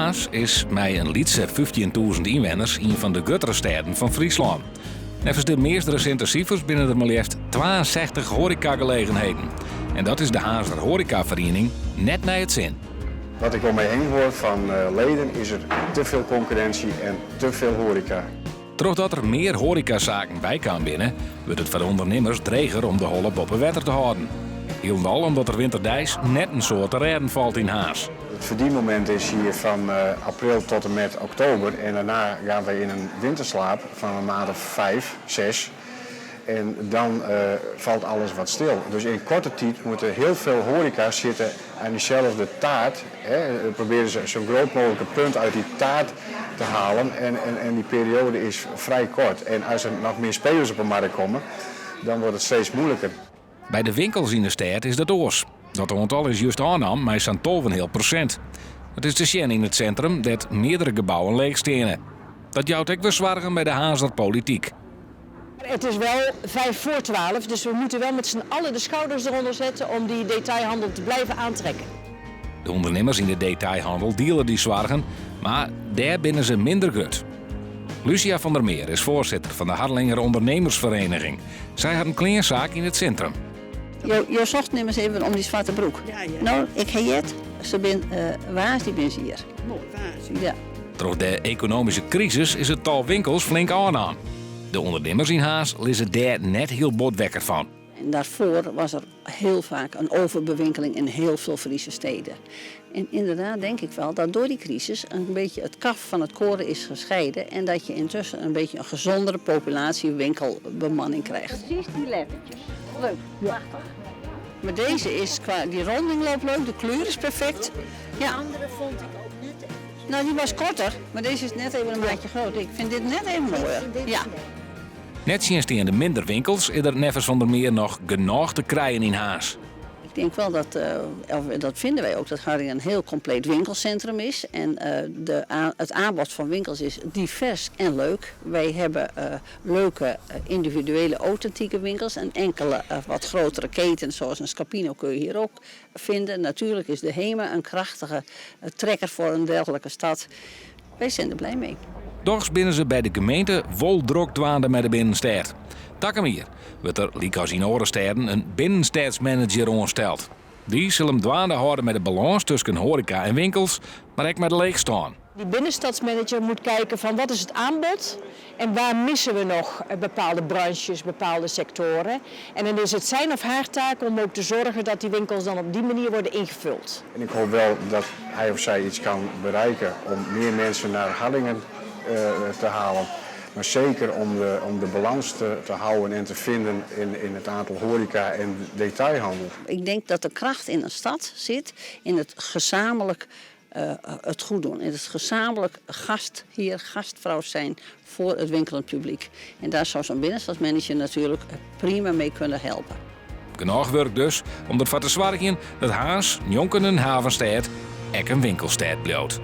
Harns is mei in lytse 15.000 ynwenners ien fan de gruttere stêden fan Fryslân. Neffens de meast resinte sifers binne der mar leafst 62 hoarekagelegenheden. En dat is de Harnzer hoarekaferiening net nei it sin. Wat ik om my heen hoor fan leden is er te veel concurrentie en te veel horeca. Trochdat der mear hoarekasaken bykaam binne, wurdt it foar de ûndernimmers dreger om de holle boppe wetter te hâlden. Hielendal omdat der winterdeis net in soad te rêden falt yn Harns. Het verdienmoment is hier van april tot en met oktober en daarna gaan wij in een winterslaap van een maand of 5, 6 en dan valt alles wat stil. Dus in korte tijd moeten heel veel horeca zitten aan diezelfde taart. Hè, proberen ze zo'n groot mogelijke punt uit die taart te halen en die periode is vrij kort. En als er nog meer spelers op de markt komen, dan wordt het steeds moeilijker. By de winkels yn de stêd is dat oars. Dat oantal is just ôfnaam mei sa'n 12,5%. Dat is te sjen yn it sintrum, dêr't meardere gebouwen leech steane. Dat jout ek wer soargen by de Harnzer polityk. Het is wel 11:55, dus we moeten wel met z'n allen de schouders eronder zetten om die detailhandel te blijven aantrekken. De ûndernimmers yn de detailhannel diele dy soargen, mar dêr binne se minder grut. Lucia van der Meer is foarsitter fan de Harlinger Ondernemersvereniging. Sy hat in kleansaak yn it sintrum. Jo sochten immers even om dy swarte broek. Ja, ja. No, ik ha heard, se bin woansdei bin se hjir. Moai, woansdei. Ja. Troch de ekonomyske krisis is it tal winkels flink ôfnaam. De ûndernimmers yn Harns lizze dêr net hiel bot wekker fan. En daarvoor was er heel vaak een overbewinkeling in heel veel Friese steden. En inderdaad denk ik wel dat door die crisis een beetje het kaf van het koren is gescheiden en dat je intussen een beetje een gezondere populatie winkelbemanning krijgt. Precies die lettertjes. Leuk, prachtig. Maar deze is qua, die ronding loopt leuk, de kleur is perfect. De andere vond ik ook net even. Nou, die was korter, maar deze is net even een maatje groter. Ik vind dit net even mooier. Dit Ja. Nettsjinsteande minder winkels is der neffens Van der Meer noch genôch te krijen yn Harns. Ik denk wel dat, of dat vinden wij ook, dat Harlingen een heel compleet winkelcentrum is. En het aanbod van winkels is divers en leuk. Wij hebben leuke individuele authentieke winkels en enkele wat grotere ketens zoals een Scapino kun je hier ook vinden. Natuurlijk is de HEMA een krachtige trekker voor een dergelijke stad. Wij zijn er blij mee. Dochs binne se by de gemeente wol drok dwaande mei de binnenstêd. Takom jier wurdt der, lykas yn oare stêden, in binnenstêdsmanager oansteld. Dy sil him dwaande hâlde mei de balâns tusken hoareka en winkels, mar ek mei de leechstân. Die binnenstadsmanager moet kijken van wat is het aanbod en waar missen we nog bepaalde branches, bepaalde sectoren. En dan is het zijn of haar taak om ook te zorgen dat die winkels dan op die manier worden ingevuld. En ik hoop wel dat hij of zij iets kan bereiken om meer mensen naar Harlingen te halen. Maar zeker om de balans te houden en te vinden in het aantal horeca en detailhandel. Ik denk dat de kracht in een stad zit in het gezamenlijk het goed doen. In het gezamenlijk gastheer, gastvrouw zijn voor het winkelend publiek. En daar zou zo'n binnenstadsmanager natuurlijk prima mee kunnen helpen. Genôch wurk dus om derfoar te soargjen dat Harns, njonken in havenstêd, ek in winkelstêd bliuwt.